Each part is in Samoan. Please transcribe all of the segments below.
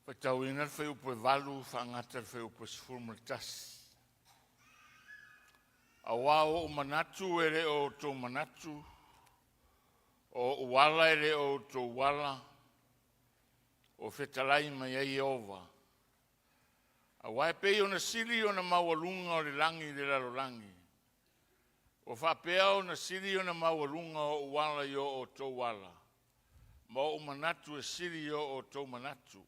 Faitauina le fuaiupu e 8 faagata le fuaiupu e 11. Auā o ou manatu e le o outou manatu, o ou ala e le o outou ala, ua fetalai mai ai Ieova. Auā e pei ona sili ona maualuga o le lagi i le lalolagi, ua faapea ona sili ona maualuga o'u ala i o outou ala, ma o'u manatu e sili i o outou manatu.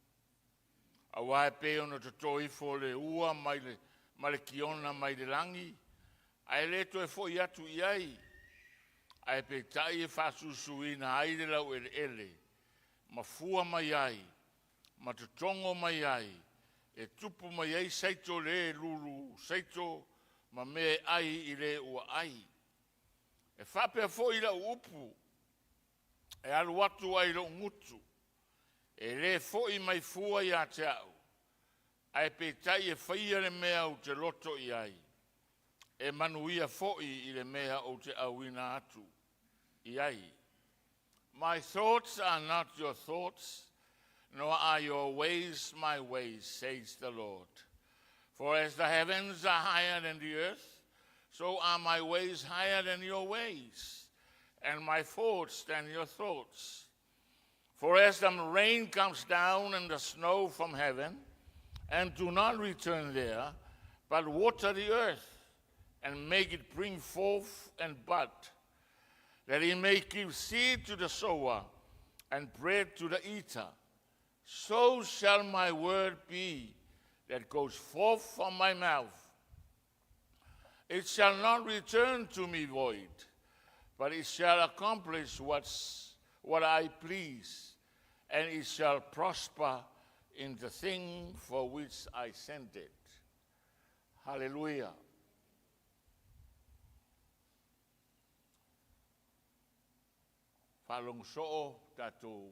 Auā e pei ona toto ifo le ua mai le, ma le tiona mai le lagi, ae le toe fo'i atu i ai, ae peitai e faasusuina ai le laueleele ma fua mai ai ma totogo mai ai, e tupu mai ai saito le lulu saito ma mea e ai i le ua ai. E faapea foi lau upu e alu atu ai lou gutu, e le fo'i mai fua ia te a'u, ae peitai e faia le mea ou te loto i ai, e manuia foi i le mea ou te auina atu i ai. My thoughts are not your thoughts, nor are your ways my ways, says the Lord. For as the heavens are higher than the earth, so are my ways higher than your ways, and my thoughts than your thoughts. For as the rain comes down and the snow from heaven, and do not return there, but water the earth, and make it bring forth and bud, that he may give seed to the sower and bread to the eater, so shall my word be that goes forth from my mouth. It shall not return to me void, but it shall accomplish what I please, and it shall prosper in the thing for which I sent it. Hallelujah. Faalogo soo tatou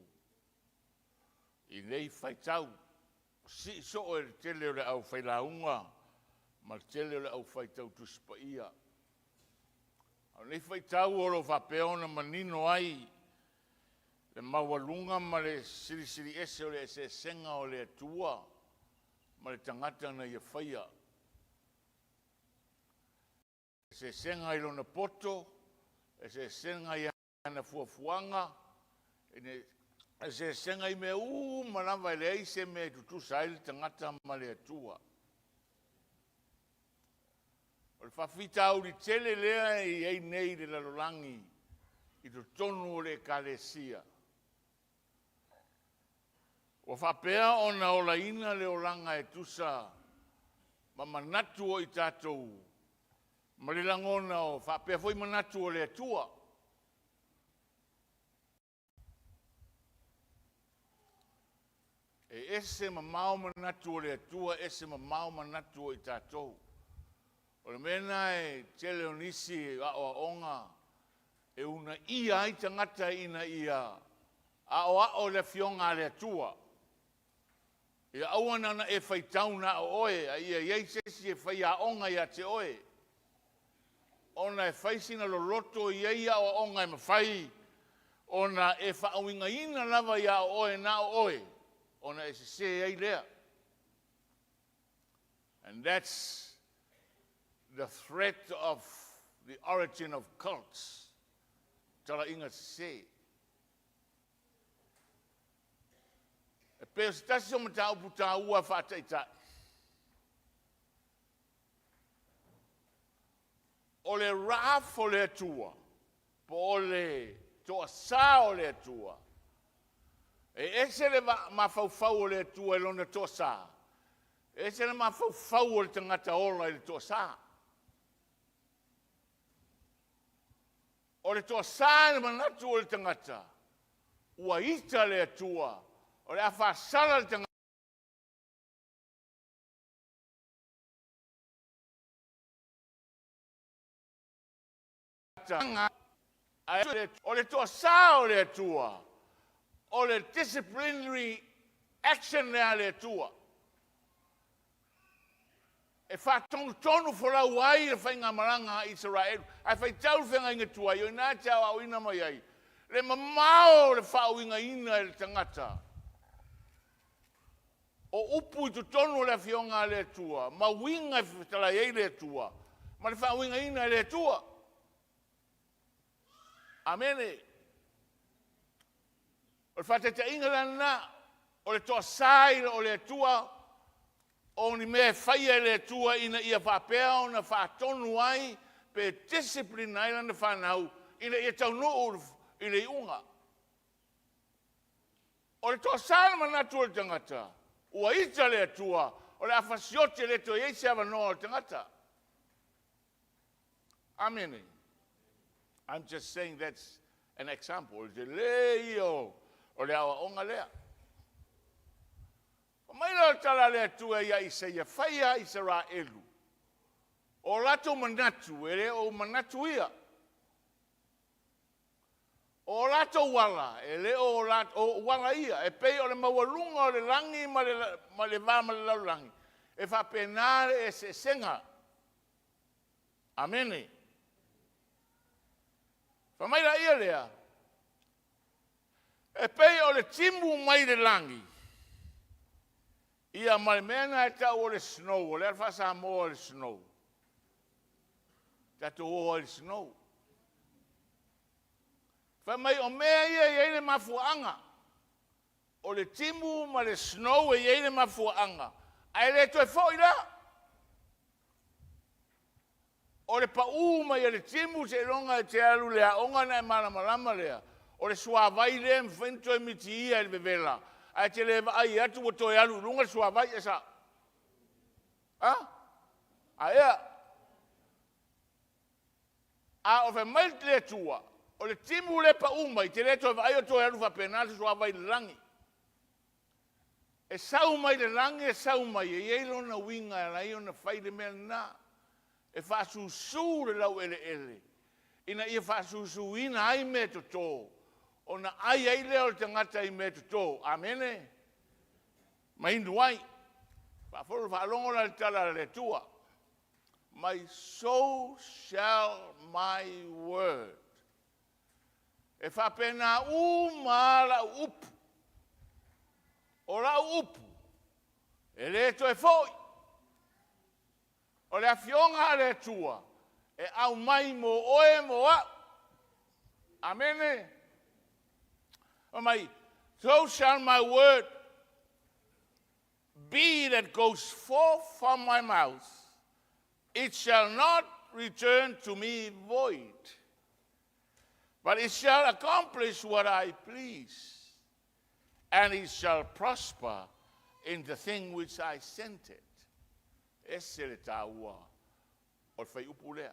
i nei faitau, sii soo e le tele o le au failauga ma le tele o le au faitau Tusi Paia. A o nei faitau o lo o faapea ona manino ai le maualuga ma le silisili ese o le eseesega o le Atua ma le tagata na ia faia. Eseesega i lona poto, eseesega i ana fuafuaga, eseesega i mea uma lava e leai se mea e tutusa ai le tagata ma le Atua. O le faafitauli tele lea e i ai nei i le lalolagi i totonu o le Ekalesia, ua faapea ona olaina le olaga e tusa ma manatu o i tatou ma le lagona o faapea foi manatu o le Atua. E ese mamao manatu o le Atua, ese mamao manatu o i tatou. O le mea lena e tele o nisi aoaoga e uunaia ai tagata ina ia aoao i le Afioga a le Atua. Ia aua na ona e faitau na o oe, a ia i ai se isi e faiaoga ia te oe, ona e fai sina loloto, e i ai aoaoga e mafai ona e faauigaina lava ia oe na o oe, ona e sese ai lea. And that's the threat of the origin of cults. Talaiga sese. E pei o se tasi o mataupu taua faataitai, o le wrath o le Atua, po o le toasā o le Atua. E ese le mafaufau o le Atua i lona toasā, ese le mafaufau o le tagata ola i le toasā. O le toasā i le manatu o le tagata, ua ita le Atua, o le a faasala le tagata. Ae o le toasā o le Atua, o le disciplinary action lea a le Atua, e faatonutonu folau ai le faigamalaga a Isaraelu. Ae faitau le feagaiga tuai, o i ina e te aoaoina mai ai le mamao o le faauigaina e le tagata. O upu i totonu o le Afioga a le Atua, ma uiga e fetalai ai le Atua, ma le faauigaina e le Atua. Amene. O le faataitaiga la lena, o le toasā o le Atua, o ni mea e faia e le Atua ina ia faapea ona faatonu ai pe discipline ai lana fanau ina ia taunuu i le iuga. O le toasa le manatu o le tagata, ua ita le Atua, o le a fasioti e le toe i ai se avanoa o le tagata. Amene. I'm just saying that's an example. O le tele ia o le aoaoga lea. Fai mai lea o le tala a le Atua ia Isaia, fai a Isaraelu, o latou manatu, e le o manatu ia. O latou ala, e le o ou ala ia. E pei o le maualuga o le lagi ma le va ma le lalolagi, e faapena le eseesega. Amene. Fai mai laia lea, e pei o le timu mai le lagi, ia ma le mea lena e tau o le snow. O le a le faa-Samoa o le snow? Tatou o ai i le snow. Fai mai o mea ia e i ai le mafuaaga. O le timu ma le snow e i ai le mafuaaga, ae le toe foi la. O le pau mai o le timu seiloga e te alu i le aoga ona e malamalama lea, o le suavai lea e mafai ona toe mitiia e le vevela, ae te le vaai atu ua toe alu i luga le suavai. E sao? A? Aea? A o fai mai le Atua, o le timu lea e pau mai, e te le toe vaai o toe alu faapena le suavai i le lagi. E sau mai le lagi e sau mai, e i ai lona uiga e ala ai ona fai le mea lena. E faasusu le laueleele ina ia faasusuina ai meatoto, ona ai ai lea o le tagata i meatoto. Amene. Ma inu ai. Faalogo la i le tala a le Atua, my so shall my word. E faapena uma lava lau upu. O lau upu, e le toe foi. O le Afioga a le Atua, e aumai mo oe mo au. Amene. Fai mai, so shall my word be that goes forth from my mouth. It shall not return to me void, but it shall accomplish what I please, and it shall prosper in the thing which I sent it. Ese le taua o le fuaiupu lea.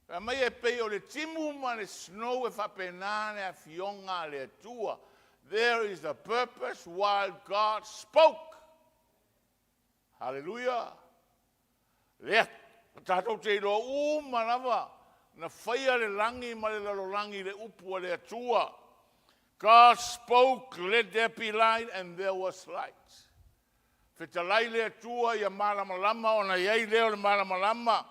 Fai mai e pei o le timu ma le snow e faapena le afioga a le Atua. There is a purpose while God spoke. Hallelujah. Lea, tatou te iloa uma lava na faia le lagi ma le lalolagi i le upu a le Atua. God spoke, let there be light, and there was light. Fetalai le Atua ia malamalama ona i ai lea o le malamalama.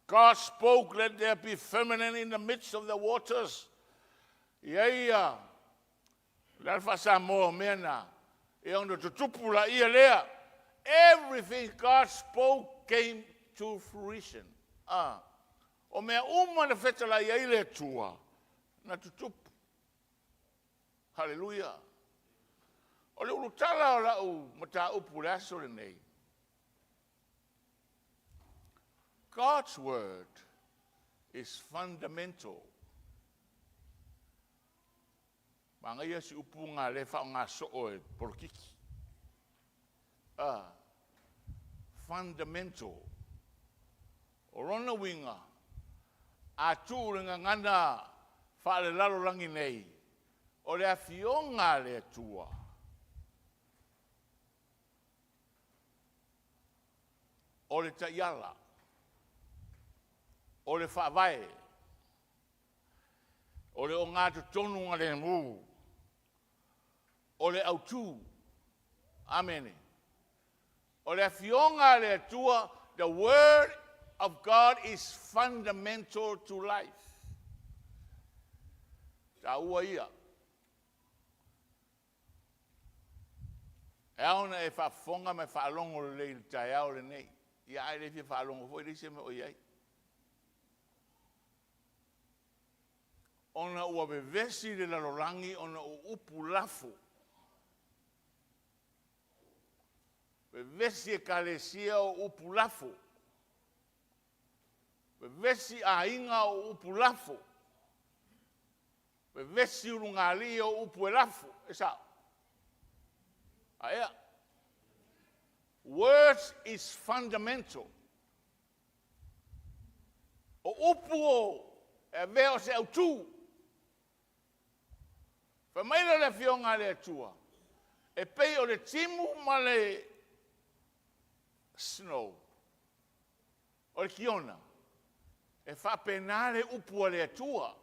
God spoke, let there be firmament in the midst of the waters. I ai ia, le a le faa-Samoa o mea na, e ona tutupu laia lea. Everything God spoke came to fruition. Ah, o mea uma na fetalai ai le Atua, na tutupu. Hallelujah. O le ulutala o lau mataupu le aso lenei. God's word is fundamental. Magaia si upu le whaonga e polokiki. Ah, fundamental. O lona uiga, a tuu le gagana faalelalolagi nei, o le afioga a le Atua, o le taiala, o le faavae, o le ogatotonu o le autu. Amene. O le afioga a le Atua, the word of God is fundamental to life. Taua ia. E ao ona e faafofoga ma e faalogo lelei i le taeao lenei. Ia a e le fia faalogo foi, e leai se mea o i ai. Ona ua vevesi le lalolagi ona o upu lafo. Vevesi ekalesia o upu lafo. Vevesi aiga o upu lafo. Vevesi ulugalii o upu e lafo. E sao? Aea. Words is fundamental. O upu e avea o se autu. Fai mai lea o le Afioga a le Atua, e pei o le timu ma le snow, o le tiona, e faapena le upu a le Atua.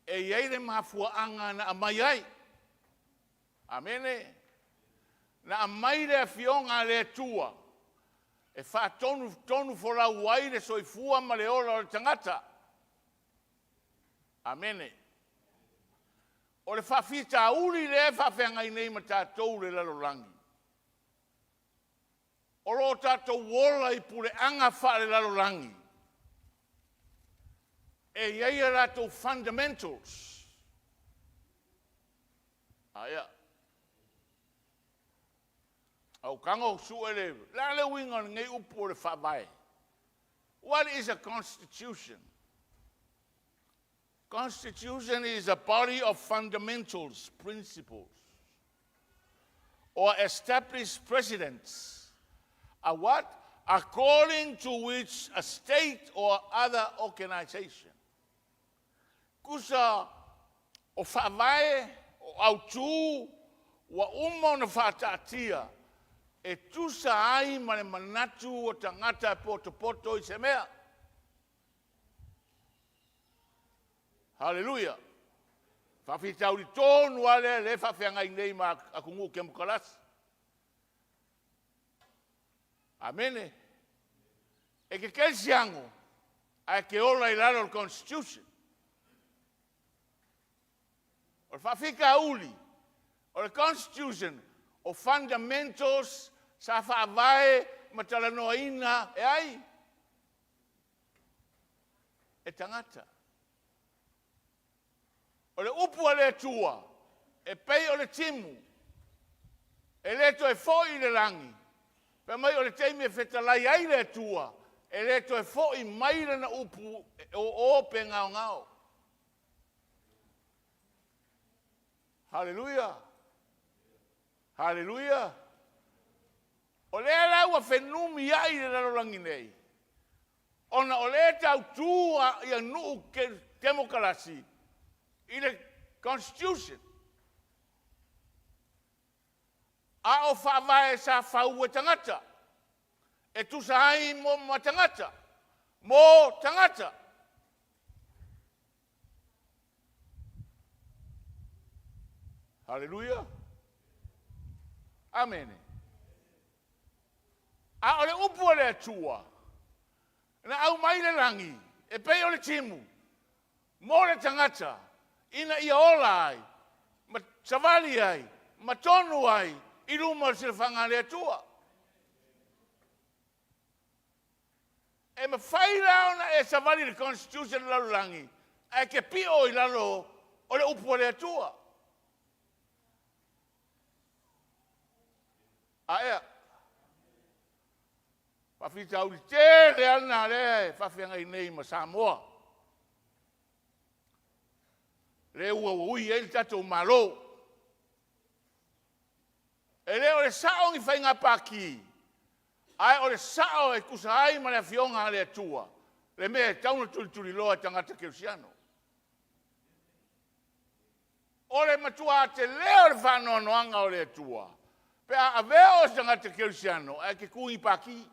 E i ai le mafuaaga na aumai ai. Amene. Na aumai le Afioga a le Atua e faatonutonufolau ai le soifua ma le ola o le tagata. Amene. O le faafitauli lea e faafeagai nei ma tatou i le lalolagi, o lo o tatou ola i puleaga faale-lalolagi e i ai a latou fundamentals. Aia. A ou tago sue le... O le a le uiga o lenei upu o le faavae? What is a constitution? Constitution is a body of fundamentals, principles or established precedents. A what? According to which a state or other organization. Tusa o faavae, o autu ua uma ona faataatia e tusa ai ma le manatu o tagata e potopoto i se mea. Haleluia! Faafitauli tonu lava lea o lea e faafeagai nei ma atunuu kemokarasi. Amene. E te kerisiano ae e te ola i lalo o le constitution. O le faafitauli, o le constitution, o fundamentals sa faavae ma talanoaina e ai? E tagata. O le upu a le Atua, e pei o le timu, e le toe foi i le lagi. Fai mai o le taimi e fetalai ai le Atua, e le toe foi mai lana upu e o o pe gaogao. Haleluia! Haleluia! O lea la ua fenumiai le lalolagi nei, ona o lea e tau tu nuu kemokarasi i le constitution, a o faavae sa fau e tagata e tusa ai ma tagata, mo tagata. Haleluia! Amene. A o le upu a le Atua, na aumai le lagi e pei o le timu mo le tagata ina ia ola ai ma savali ai ma tonu ai i luma o le silafaga a le Atua. E mafai la ona e savali i le constitution a le lalolagi ae te pio i lalo o le upu a le Atua. Aea. Faafitauli tele lava lena lea e faafeagai nei ma Samoa. Lea ua ui ai le tatou Malo. E le o le sao ni faiga pati, ae o le sao e tusa ai ma le Afioga a le Atua, le mea e tatau ona tulituliloa e tagata kerisiano. O le matua tele o le faanoanoaga o le Atua pe a avea oe o se tagata kerisiano ae te tu i ni pati.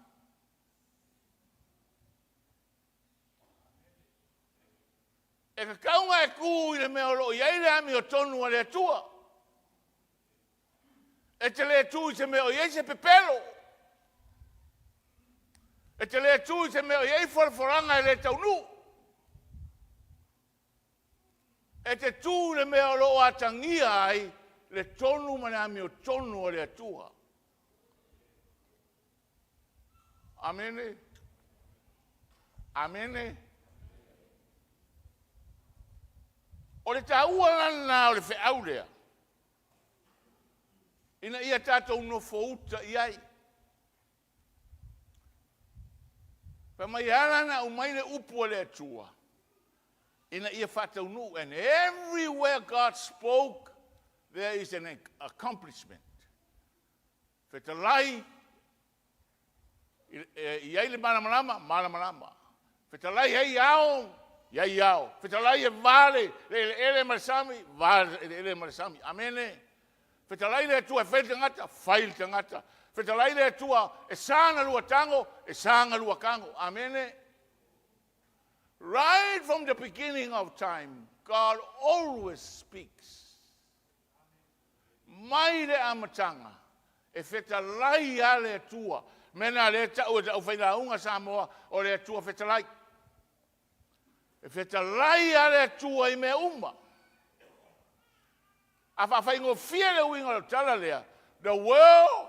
E tatau ona e tu i le mea o lo o i ai le amiotonu a le Atua. E te le tu i se mea o i ai se pepelo. E te le tu i se mea o i ai folafolaga e le taunuu. E te tu i le mea o lo o atagia ai le tonu ma le amiotonu a le Atua. Amene. Amene. O le taua lana o le feau lea, ina ia tatou nofouta i ai. Fai mai e ala ona aumai le upu a le Atua, ina ia faataunuu. And everywhere God spoke, there is an accomplishment. Fetalai, i ai le malamalama, malamalama. Fetalai ai ao, i ai ao. Fetalai e va le eleele ma le sami, va le eleele ma le sami. Amene. Fetalai le Atua e fai le tagata, fai le tagata. Fetalai le Atua e sa na lua tago, e sa na lua tago. Amene. Right from the beginning of time, God always speaks. Mai le amataga, e fetalai a le Atua. Mea lea tau e au failauga Samoa o le Atua fetalai. E fetalai a le Atua i mea uma. A faafaigofie le uiga o le tala lea, the world,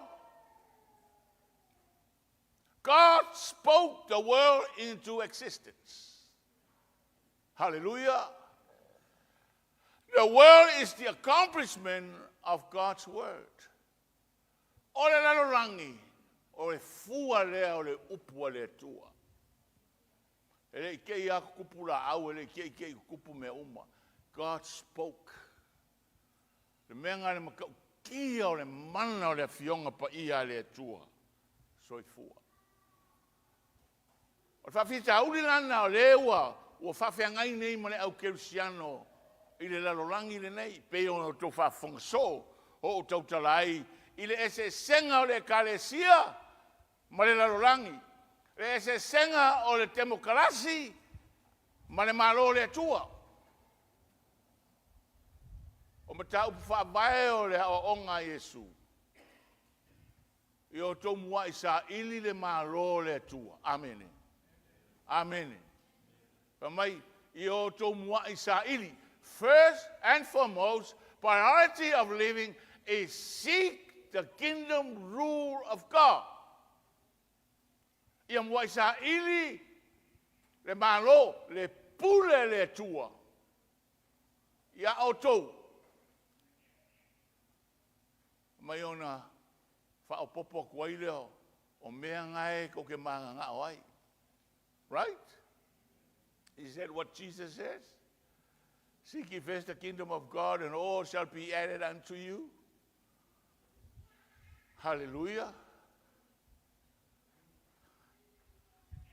God spoke the world into existence. Hallelujah. The world is the accomplishment of God's word. O le lalolagi, o le fua lea o le upu a le Atua. E le i te i a tutupu laau, e le i te i te i tutupu mea uma. God spoke. Le mea ngā le matautia o le mana o le afioga paia a le Atua. Soifua. O le faafitauli lana o lea ua faafeagai nei ma le au kerisiano i le lalolagi lenei, pei ona outou faafofoga soo o ou tautala ai i le eseesega o le ekalesia ma le lalolagi, le eseesega o le temokarasi ma le Malo o le Atua. O mataupu faavae o le aoaoga a Iesu, ia outou muai saili le Malo o le Atua. Amene. Amene. Fai mai, ia outou muai saili. First and foremost, priority of living is seek the kingdom rule of God. Ia muai saili le Malo, le pule le Atua. Ia outou. Mai ona faaopoopo atu ai lea o mea na e tou te mananao ai. Right? Is that what Jesus says? Seek ye first the kingdom of God, and all shall be added unto you. Hallelujah.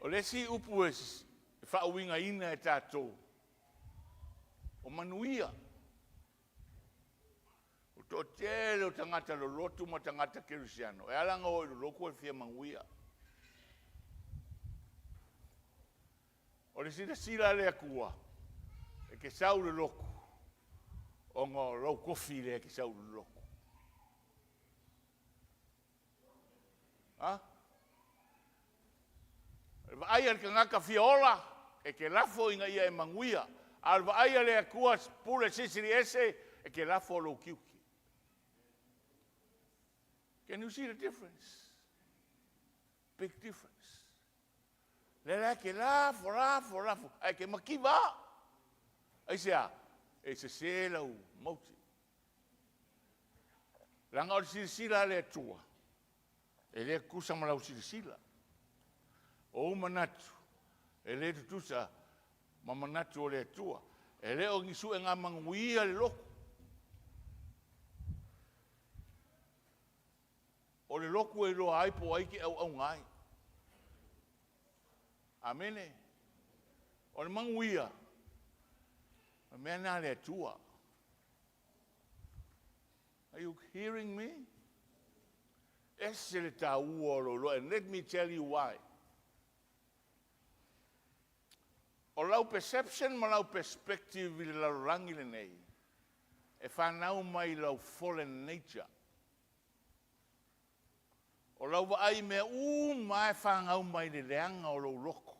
O le isi upu e faauigaina e tatou, o manuia. O toatele o tagata lolotu ma tagata kerisiano. E ala ona o i le lotu e fia manuia. O le silasila a le Atua, e te sau i le lotu, ona o lou tofi lea e te sau i le lotu. Ha? O le vaai a le tagata fia ola, e te lafo ina ia e manuia. A o le vaai a le Atua pule silisili ese, e te lafo lou tiute. Can you see the difference? Big difference. Le la ke lafo, lafo, lafo, ae ke mativa. Aisea, e sese lau motive. Leaga o le silasila a le Atua, e le tutusa ma lau silasila. O ou manatu, e le tutusa ma manatu o le Atua. E le o ni suega manuia le lotu. O le lotu e iloa ai po o ai e te auauna ai. Amene. O le manuia, o mea na le Atua. Are you hearing me? Ese le taua o lou. And let me tell you why. O lau perception ma lau perspective i le lalolagi lenei, e whanau mai lau fallen nature. O lau vaai mea uma e whanau mai le leanga o lou loko.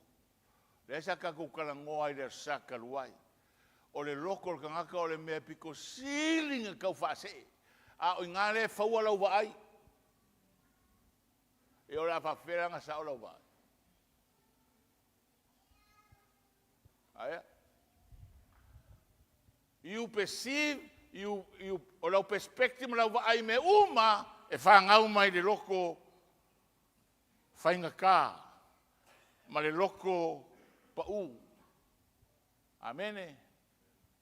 Lea sa tatou talanoa ai le aso Sa talu ai. O le loko o le tagata o le mea pito sili na tau faasee. A o i ina lea e faua lau vaai. Ia o le a faapefea la ona sao lau vaai? Aia. You perceive, o lau perspective ma lau vaai i mea uma e fanau mai le loto faigata ma le loto pau. Amene.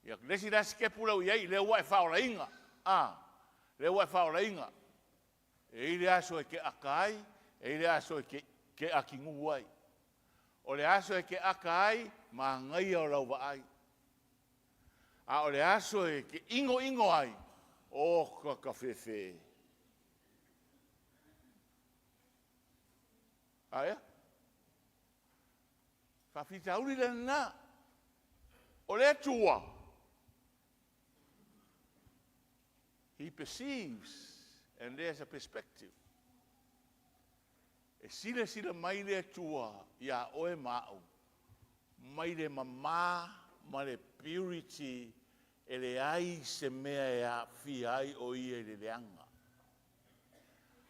Ia, le isi la sitepu lea ua i ai, lea ua e faaolaina, a, lea ua e faaolaina. E i ai le aso e te ata ai, e i ai le aso e te atinu ai. O le aso e te ata ai, manaia o lau vaai. A o le aso e te inoino ai, oka tafefe. Aia? Faafitauli lena. O le Atua, He perceives and there's a perspective. E silasila mai le Atua ia oe ma au, mai le mama ma le purity e leai se mea e aafia ai o Ia i le leaga.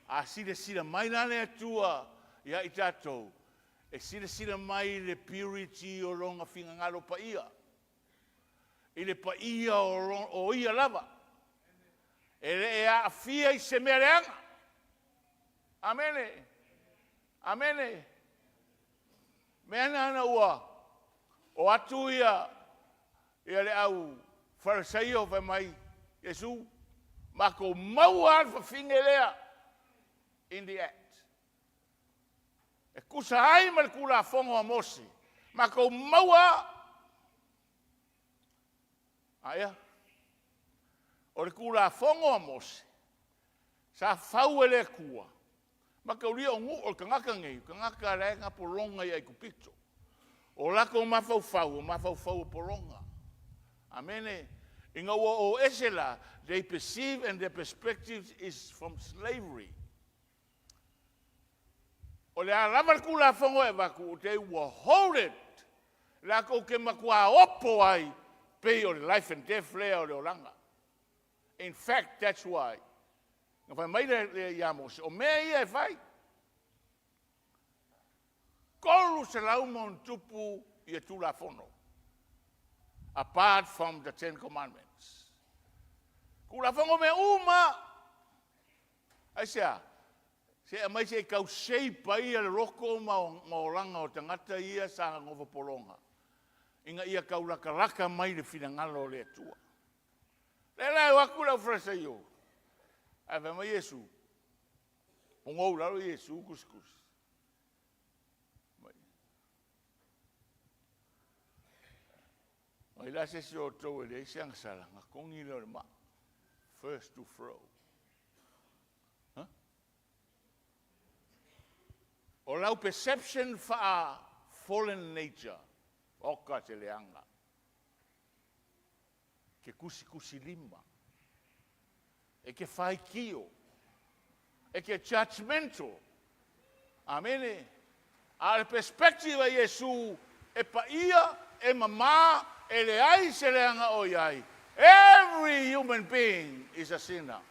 A silasila mai la le Atua ia i tatou, e silasila mai i le purity o Lona finagalo paia, i le paia o Ia lava. E le aafia i se mea leaga. Amene. Amene. Mea na ua o atu ia le au Farisaio fai mai, Iesu, matou maua lava le fafine lea in the act. E tusa ai ma le Tulafono a Mose, matou maua lava. Aia, o le Tulafono a Mose, sa fau e le Atua, mataulia o nuu, o le tagata nei, o le tagata la na pologa i Aikupito. O latou mafaufau, o mafaufau o pologa. Amene. Ina ua o ese la, they perceive and their perspective is from slavery. O le a lava le Tulafono e avatu, they will hold it. Latou te matua opo ai, pei o le life and death lea o le olaga. In fact, that's why na fai mai le ia Mose, o mea ia e fai. 300+ ia Tulafono, apart from the Ten Commandments. Tulafono mea uma. Aisea? Se aumai se i tau shape ai le loto ma olaga o tagata ia sa nofo pologa, ina ia taulatalata mai le finagalo o le Atua. Lea la e o atu le aufaiFarisaio, ae fai mai Iesu, pogou i lalo Iesu tusitusi. O ai la se isi o outou e leai se agasala, ona togi lea o le maa. First to throw. Huh? O lau perception faa-fallen nature, oka se leaga. Ke tusitusilima, e te faitio, e te judgmental. Amene. A o le perspective a Iesu e paia, e mama, e leai se leaga o i ai. Every human being is a sinner.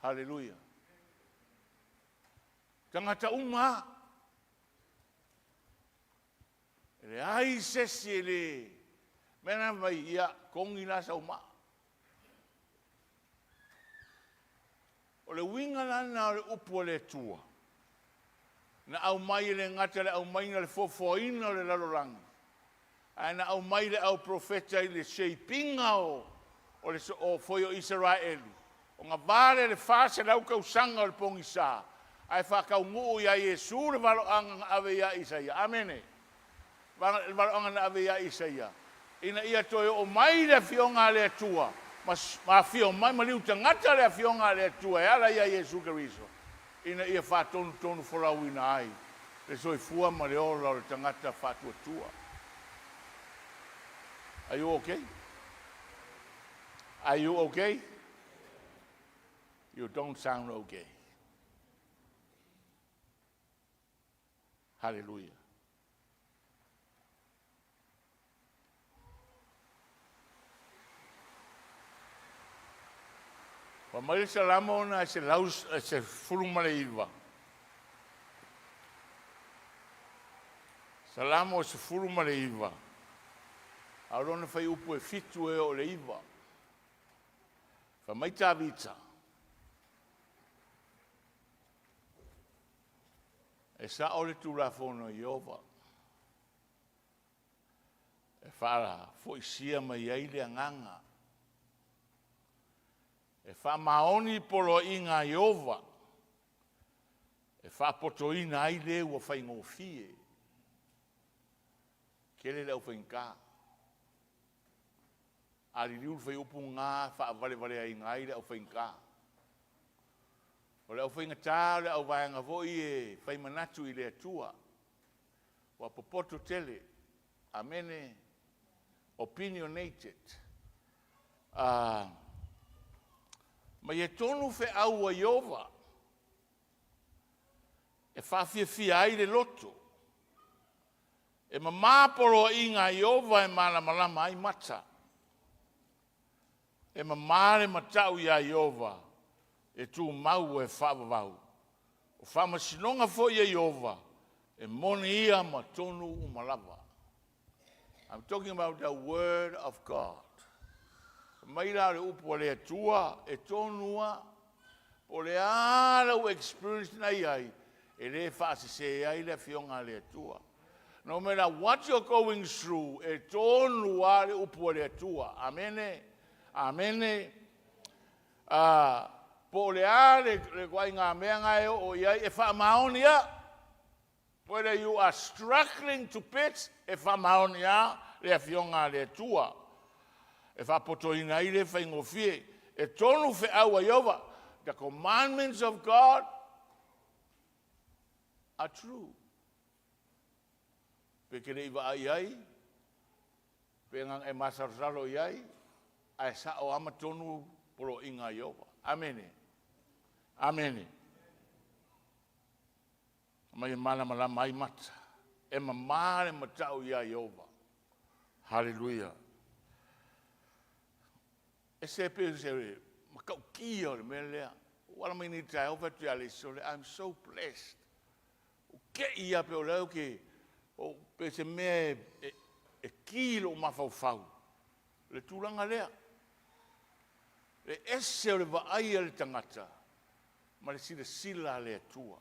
Hallelujah. Tagata uma e leai se isi e le mea na mai ia togi la sau maa. O le uiga la lena o le upu a le Atua, na aumai e le gata i le aumaiga o le foafoaina o le lalolagi, ae na aumai le auprofeta i le shape ina o foe o Isaraelu, ona va lea i le 400 tausaga o le pogisa, ae faataunuu ia Iesu le valoaga na ave ia Isaia. Amene. Le valoaga na ave ia Isaia, ina ia toe oo mai le afioga a le Atua, ma afio mai maliu tagata le afioga a le Atua e ala ia Iesu Keriso, ina ia faatonutonu folauina ai le soifua ma le ola o le tagata faatuatua. Are you okay? Are you okay? You don't sound okay. Hallelujah. Fai mai le Salamo lena e 19. Salamo e 19, a o lona fuaiupu e 7 ea oo i le 9. Fai mai Tavita, E sao le Tulafono a Ieova, e faafoisia mai ai le agaga. E faamaoni poloaiga a Ieova, e faapotoina ai le ua faigofie. Tele le aufaigata. A liliu le fuaiupu lena, e faavalevaleaina ai le aufaigata. O le aufaigata o le auvaega foi e fai manatu i le Atua, ua popoto tele. Amene. Opinionated. Ma e tonu feau a Ieova e faafiafia ai le loto. E mama poloaiga a Ieova e malamalama ai mata. E mama le matau iā Ieova e tumau e faavavau. O faamasinoga foi a Ieova, e moni ia ma tonu uma lava. I'm talking about the word of God. Mai la o le upu a le Atua e tonu lava. Po o le a lau experience na i ai, e le faasese ai le Afioga a le Atua. No matter what you're going through, e tonu lava le upu a le Atua. Amene. Amene. Po o le a le ituaiga mea na e oo i ai, e faamaoni lava. Whether you are struggling to bit, e faamaoni lava le Afioga a le Atua. E faapotoina ai le faigofie. E tonu feau a Ieova. The commandments of God are true. Pe te le i vaai ai, pe na e masalosalo i ai, ae sao lava ma tonu poloaiga a Ieova. Amene. Amene. Mai e malamalama ai mata. E mama le matau iā Ieova. Haleluia. E se pe se matautia o le mea lea. Ua ala mai nei i le taeao fai atu ia le isi, sole, I'm so blessed. Ua te i lava pei o lea ou te, pei o se mea e ki lou mafaufau, le tulaga lea. Le ese o le vaai a le tagata ma le silasila a le Atua.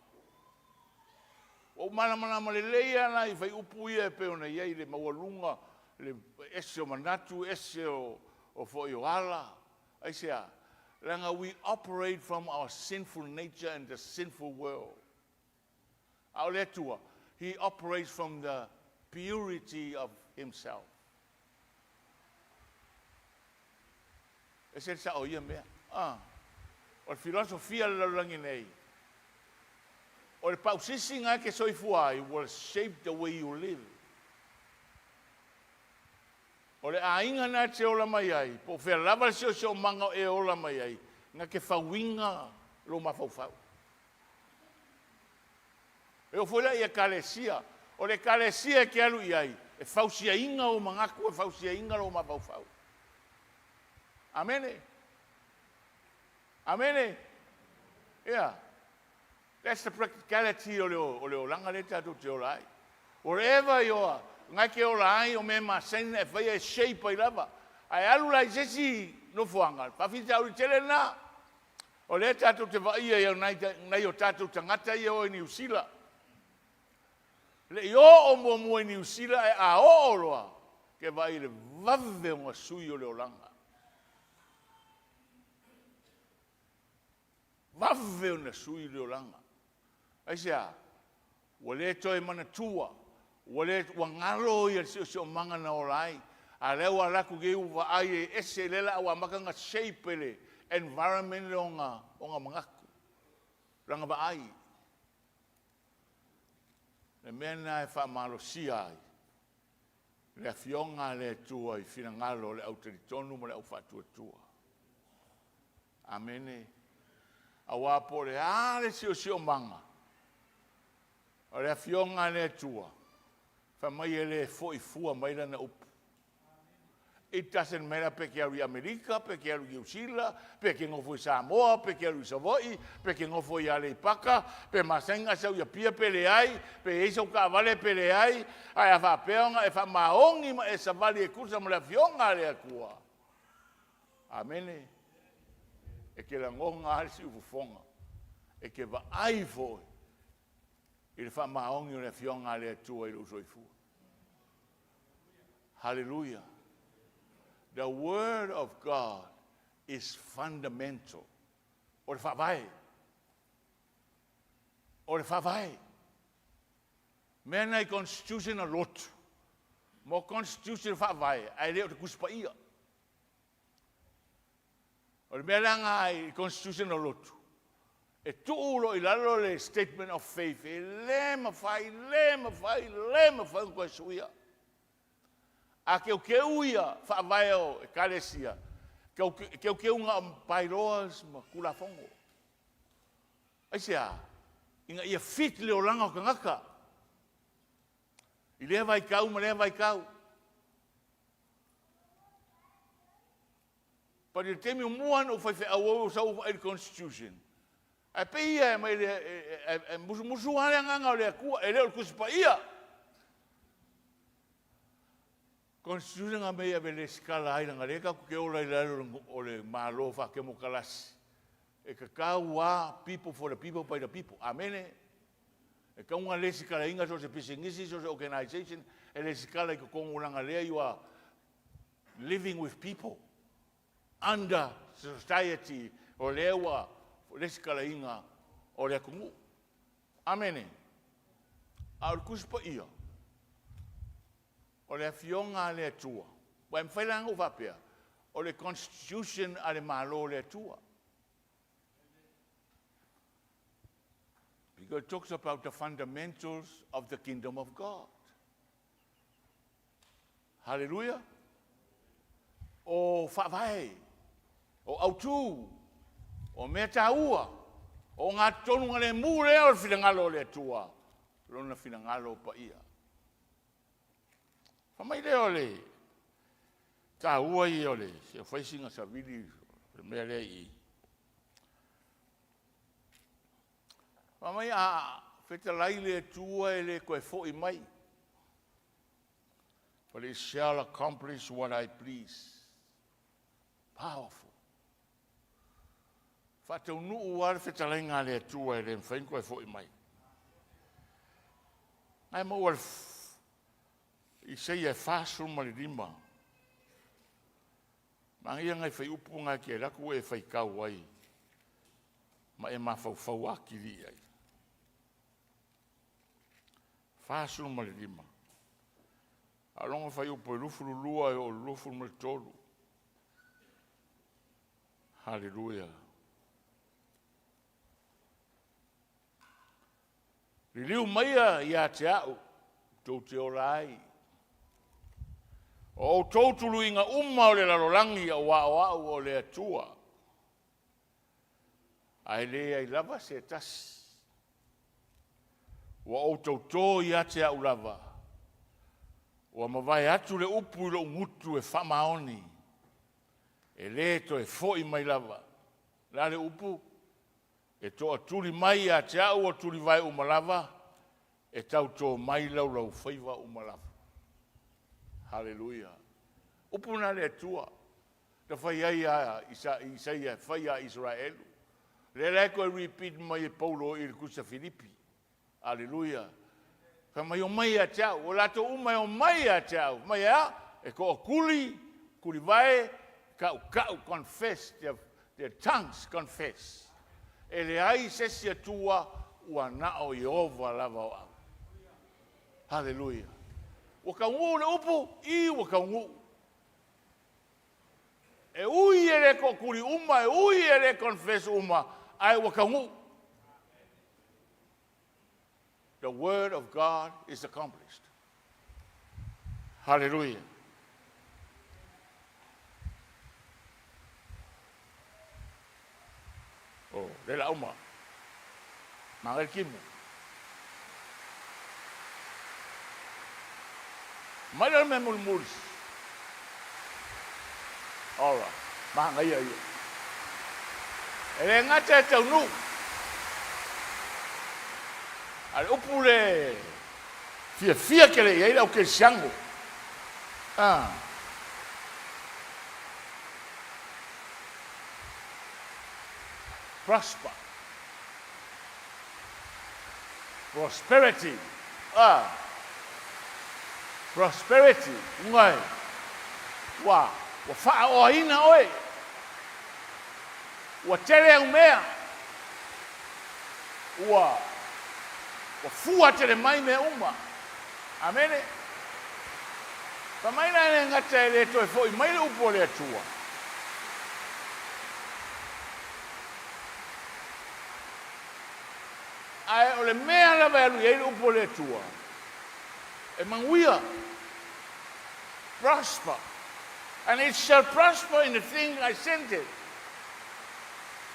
Ua ou malamalama lelei lava la i fuaiupu ia e pei ona i ai le maualuga, le ese o manatu, ese o foi o ala. Aisea? Leaga we operate from our sinful nature and the sinful world. A o le Atua, He operates from the purity of Himself. E ese le sao o ia mea. Ah, o le filosofia o le lalolagi nei, o le pausisi na e te soifua ai will shape the way you live. O le aiga na e te ola mai ai, po o fea lava le siosiomaga o e ola mai ai, na te fauina lou mafaufau. E oo foi la i Ekalesia, o le Ekalesia e te alu i ai, e fausiaina ou manatu, e fausiaina lou mafaufau. Amene. Amene. Yeah. That's the practicality o le olaga lea tatou te ola ai. Wherever you are, na e te ola ai o mea masani na e faia e shape ai lava. Ae alu la i se isi nofoaga, faafitauli tele lena. O lea tatou te vaaia i nai o tatou tagata ia e o i Niu Sila. Le i oo muamua i Niu Sila, ae a oo loa, te vaai i le vave ona sui o le olaga. Vave ona sui le olaga. Aisea? Ua le toe manatua, ua le, ua galo ia le siosiomaga na ola ai, a o lea ua alu atu nei ua vaai e ese, lea la ua amata ona shape e le environment lona, ona manatu, lana vaai. Le mea lena e faamalosia ai le Afioga a le Atua i finagalo o le au talitonu ma le au faatuatua. Amene. Aua po o le a le siosiomaga o le Afioga a le Atua, fai mai e le foi fua mai lana upu. It doesn't matter pe ke alu i Amerika, pe ke alu i Niu Sila, pe ke nofo i Samoa, pe ke alu i Savaii, pe ke nofo i Aleipaka, pe masani ona sau i Apia pe leai, pe i ai sau taavale pe leai, ae a faapea ona e faamaoni ma e savali e tusa ma le Afioga a le Atua, Amene. E te lagona lava le siufofoga, e te vaai foi i le faamaoni o le Afioga a le Atua i lou soifua. Hallelujah. The word of God is fundamental. O le faavae. O le faavae. Mea na i constitution a lotu, mo constitution faavae, ae le o le Tusi Paia. O le mea la lena i constitution o lotu, e tuu loa i lalo le statement of faith, e le mafai, le mafai, le mafai ona toe suia. A teuteu ia faavae o Ekalesia, teuteuga o by-laws ma Tulafono. Aisea? Ina ia fit le olaga o tagata i lea vaitau ma lea vaitau. But i le taimi muamua lava na ou faifeau ai ou sau ou vaai i le constitution, ae pei e aumai e musumusu lava le Agaga o le Atua, e le o le Tusi Paia. Constitution na aumai e ave e resitala ai leaga o lea tatou te ola i lalo o le Malo faatemokarasi, e tatau lava, people for the people by the people. Amene. E tatau ona resitalaina so o se pisinisi, so o se organization e resitala i totonu leaga o lea you are living with people under society o lea ua resitalaina o le atunuu. Amene. A o le Tusi Paia, o le Afioga a le Atua. Aua e mafai la ona ou faapea, o le constitution a le Malo o le Atua. Because it talks about the fundamentals of the kingdom of God. Hallelujah. O faavae, o autu, o mea taua, o ogatotonu galemu lea o le finagalo o le Atua, Lona finagalo paia. Fai mai lea o le taua ia o le se fai sina savili o le mea lea i i. Fai mai a fetalai le Atua e le toe foi mai. But it shall accomplish what I please. Powerful. Faataunuu lava le fetalaiga a le Atua e le mafai ona toe foi mai. Ae maua le Isaia e 45. Manaia nai fuaiupu na e te alu atu e faitau ai ma e mafaufau atili i ai. 45. A o lona fuaiupu e 22 e oo i le 23. Haleluia. Liliu maia ia te au, tou te ola ai. O outou tuluiga uma o le lalolagi aua o au o le Atua, ae leai lava se tasi. Ua ou tauto ia te au lava, ua mavae atu le upu i lou gutu e faamaoni, e le toe foi mai lava. O le a le upu? E toatuli mai ia te au o tulivae uma lava, e tauto mai laulaufaiva uma lava. Haleluia. Upu lena a le Atua na fai ai ia Isaia e fai ia Isaraelu. Lea la e toe repeat mai e Paulo i le Tusi a Filipi. Aleluia. Fai mai, omai ia te au. O latou uma e omai ia te au. Fai mai e a? E toatuli, tulivae, tautau, confess, their tongues confess. E leai se isi Atua ua na o Ieova lava o au. Haleluia. Ua taunuu le upu? I, ua taunuu. E ui e le toatuli uma, e ui e le confess uma, ae ua taunuu. The word of God is accomplished. Hallelujah. Oh, le la uma. Magai kimu. Mai le mea mulimuli. Alright. Manaia ia. E le gata e taunuu, a le upu le fiafia tele i ai le au kerisiano. Ah. Prosper. Prosperity. Ah. Prosperity. Uga e. Ua, ua faaoaina oe. Ua tele au mea. Ua, ua fua tele mai mea uma. Amene. Fai mai la e le gata e le toe foi mai le upu a le Atua. Ae o le mea lava e alu i ai le upu a le Atua, e manuia, prosper, and it shall prosper in the thing I sent it.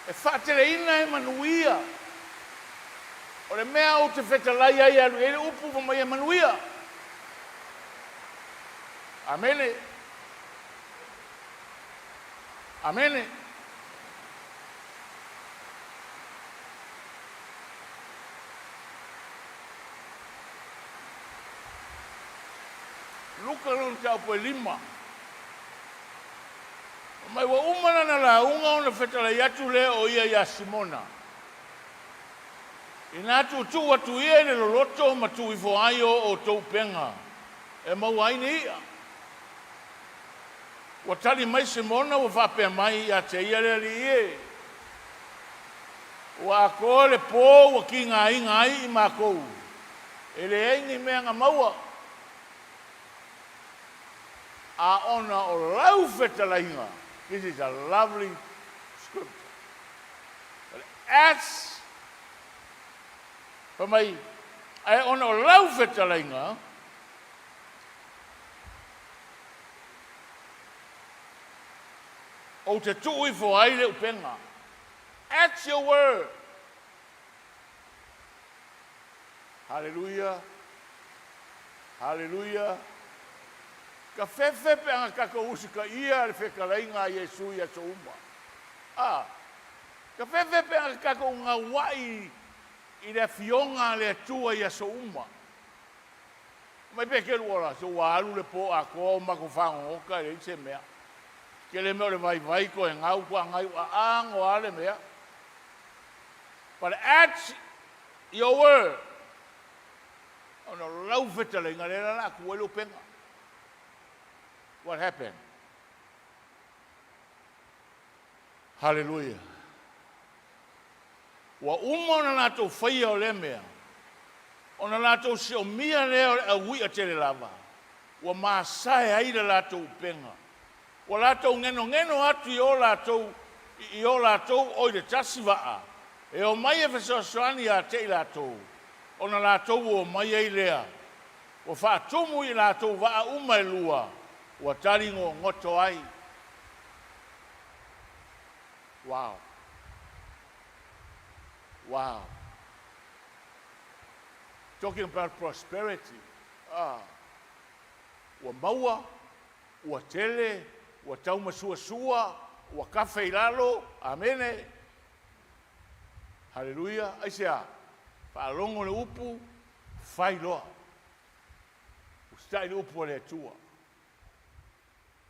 E faateleina e manuia. O le mea ou te fetalai ai e alu i ai le upu fai mai e manuia. Amene. Amene. Luka lona mataupu e lima. Fai mai ua uma lana lauga ona fetalai atu lea o ia iā Simona. Inā tuutuu atu ia i le loloto ma tuu ifo ai o outou upega e maua ai ni i'a. Ua tali mai Simona ua faapea mai ia te ia le Alii e, Ua atoa le po ua tigaina ai i matou, e leai ni mea na maua. A ona o lau fetalaiga, this is a lovely scripture, but as, fai mai, ae ona o lau fetalaiga, Ou te tuu ifo ai le upega. At your word. Haleluia. Haleluia. Ka fefe pe ana tatou usitaia le fetalaiga a Iesu i aso uma. A. Ka fefe pe ana tatou gaua'i i le Afioga a le Atua i aso uma. Mai Petelu ola, se ua alu le po atoa o matou fagogota e leai se mea. Tele mea o le vaivai toe gau tuagai ua ago a le mea. But at your word, ona o lau fetalaiga lea la la atu ai le upega. What happened? Hallelujah. Ua uma ona latou faia o lea mea, ona latou siomia lea o le aui'a tele lava, ua masae ai le latou upega. Ua latou genogeno atu i o latou i o latou o i le tasi vaa, e omai e fesoasoani ia te i latou, ona latou o omai ai lea, ua faatumu i latou vaa uma e lua, ua tali gogoto ai. Wow. Wow. Talking about prosperity. Ah. Ua maua, ua tele, ua taumasuasua, ua kafe i lalo. Amene. Haleluia. Aisea? Faalogo le upu, fai loa. Usitai le upu a le Atua.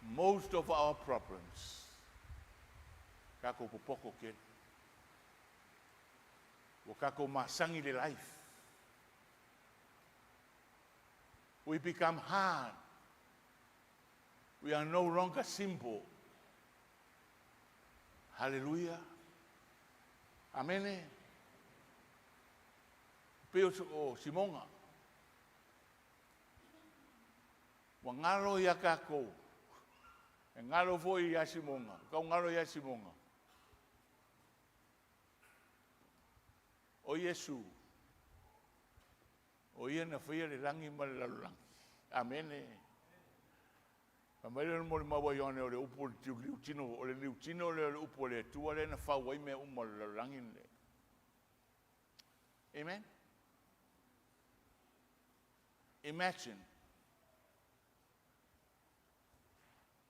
Most of our problems, tatou popoto tele. Ua tatou masani le life. We become hard. We are no longer simple. Hallelujah. Amene. Pei o Simoga. Ua galo ia tatou. E galo foi ia Simoga. Ua tau galo ia Simoga. O Iesu, o Ia na faia le lagi ma le lalolagi. Amene. Fai mai le molimau a Ioane o le upu o le liutino, o le liutino lea o le upu a le Atua lea na fau ai mea uma o le lalolagi lenei. Amen. Imagine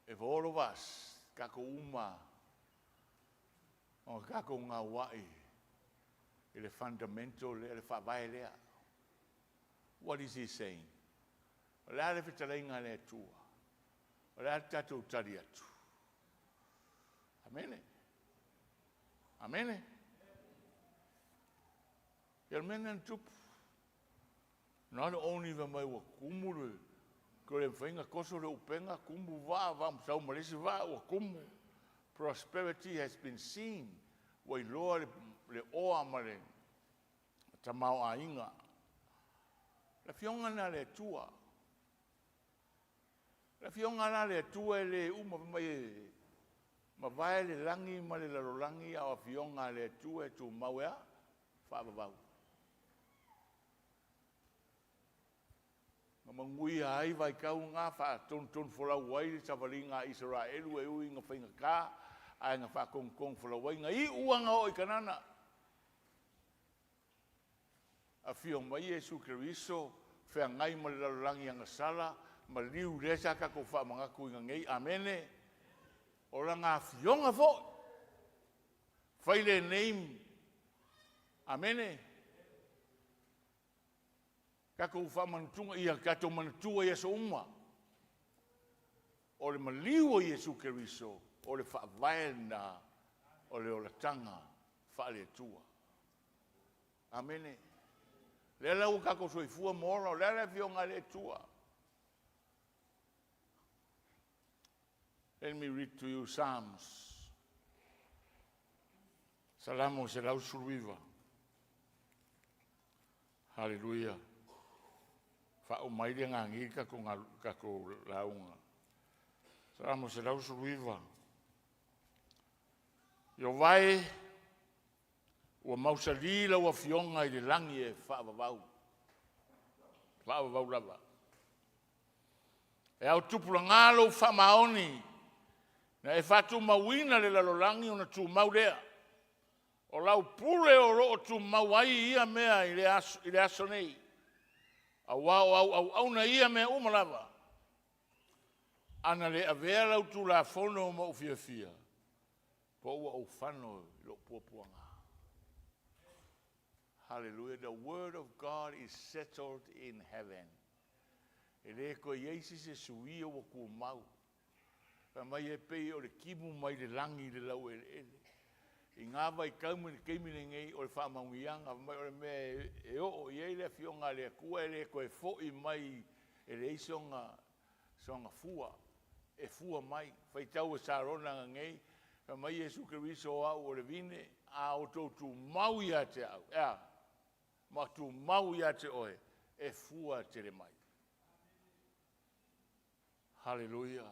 if all of us Tatou uma ona tatou gauai i le fundamental lea, le faavae lea. What is he saying? O le a le fetalaiga a le Atua? O le a le tatou tali atu? Amene. Amene. Ia o le mea lena na tupu. Not only fai mai ua tumu le, toe le mafai ona toso le upega, tumu vaa, sau ma le isi vaa ua tumu. Prosperity has been seen. Ua iloa le oa ma le tamaoaiga. Le Afioga lena a le Atua. Le Afioga la a le Atua e le uma, fai mai e mavae le lagi ma le lalolagi a o Afioga a le Atua e tumau e a? Faavavau. Na manuia ai vaitau na, faatonutonu folau ai le savaliga a Isaraelu e ui ina faigata, ae na faatonutonu folau ai, na iu lava ina oo i Kanana. Afio mai Iesu Keriso, feagai ma le lalolagi agasala, maliu lea sa tatou faamanatuina nei. Amene. O Lana Afioga foi, fai lenei, amene, tatou faamanatuga, ia tatou manatua i aso uma, o le maliu o Iesu Keriso, o le faavae lena o le olataga faale-Atua. Amene. Lea la ua tatou soifua ma ola, o le a le Afioga a le Atua? Let me read to you Psalms. Salamo 119. Haleluia. Faauma ai le gagi le tatou, tatou lauga. Salamo 119. Ieova e, ua mausali lau Afioga i le lagi e faavavau, faavavau lava. E aotupulaga lou faamaoni, na e faatumauina le lalolagi ona tumau lea. O lau pule o lo o tumau ai ia mea i le aso, i le aso nei, aua o au auauna ia mea uma lava. A na le avea lau Tulafono ma ou fiafia, po ua ou fano i lou puapuaga. Hallelujah. The word of God is settled in heaven. E le toe i ai se isi e suia ua tumau. Fai mai e pei o le timu mai le lagi i le laueleele. I na vaitau ma le taimi lenei o le faamanuiaga, fai mai o le mea e oo i ai le Afioga a le Atua e le toe foi mai, e leai soona fua e fua mai. Faitau e Sarona ananei, fai mai Iesu Keriso o au o le vine, a outou tumau ia te au, e a? Ma tumau ia te oe, e fua tele mai. Hallelujah.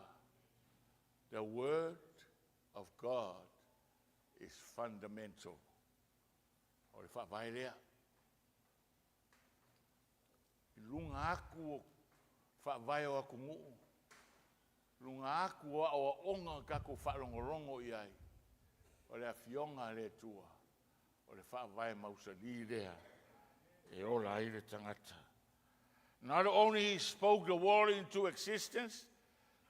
The word of God is fundamental. O le faavae lea. I luga atu o faavae o atunuu, luga atu o aoaoga na tatou faalogologo i ai, o le Afioga a le Atua, o le faavae mausali lea e ola ai le tagata. Not only he spoke the world into existence,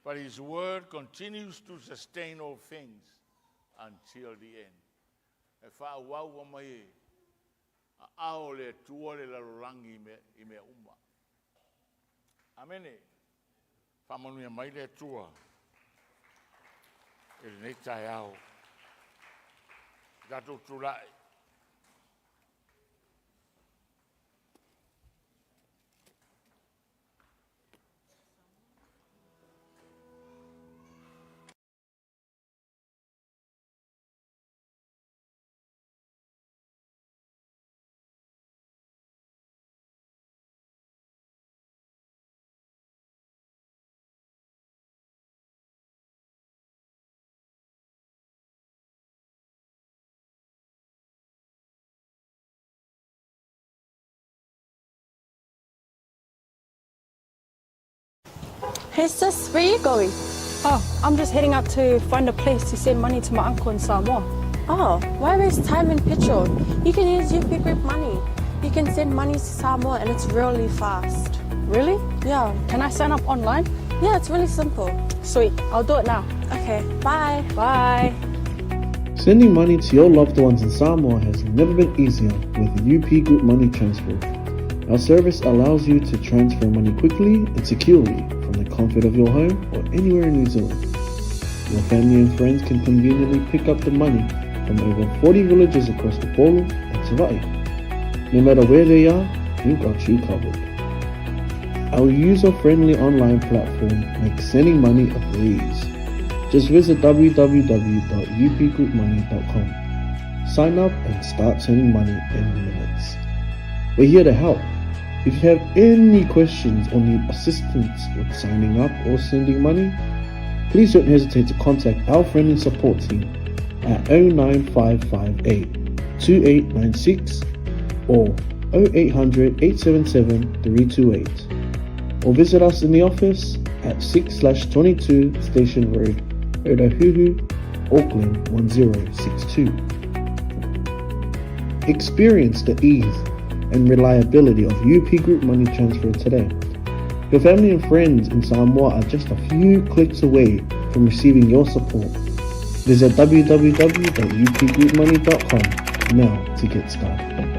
but his word continues to sustain all things until the end. E faaauau mai e aao o le Atua le lalolagi i mea uma. Amene. Faamanuia mai le Atua i lenei taeao. Tatou tulai. Hey sis, where you going? Oh, I'm just heading out to find a place to send money to my uncle in Samoa. Oh, why waste time and petrol? You can use UP Group Money. You can send money to Samoa and it's really fast. Really? Yeah. Can I sign up online? Yeah, it's really simple. Sweet, I'll do it now. Okay, bye. Bye. Sending money to your loved ones in Samoa has never been easier with UP Group Money Transfer. Our service allows you to transfer money quickly and securely from the comfort of your home or anywhere in New Zealand. Your family and friends can conveniently pick up the money from over 40 villages across Upolu and Savai'i. No matter where they are, we've got you covered. Our user-friendly online platform makes sending money a breeze. Just visit www.upgroupmoney.com. Sign up and start sending money in minutes. We're here to help. If you have any questions or need assistance with signing up or sending money, please don't hesitate to contact our friendly support team at 09558 2896 or 0800 877 328 or visit us in the office at 6/22 Station Road, Otahuhu, Auckland 1062. Experience the ease and reliability of UP Group Money Transfer today. Your family and friends in Samoa are just a few clicks away from receiving your support. Visit www.upgroupmoney.com now to get started.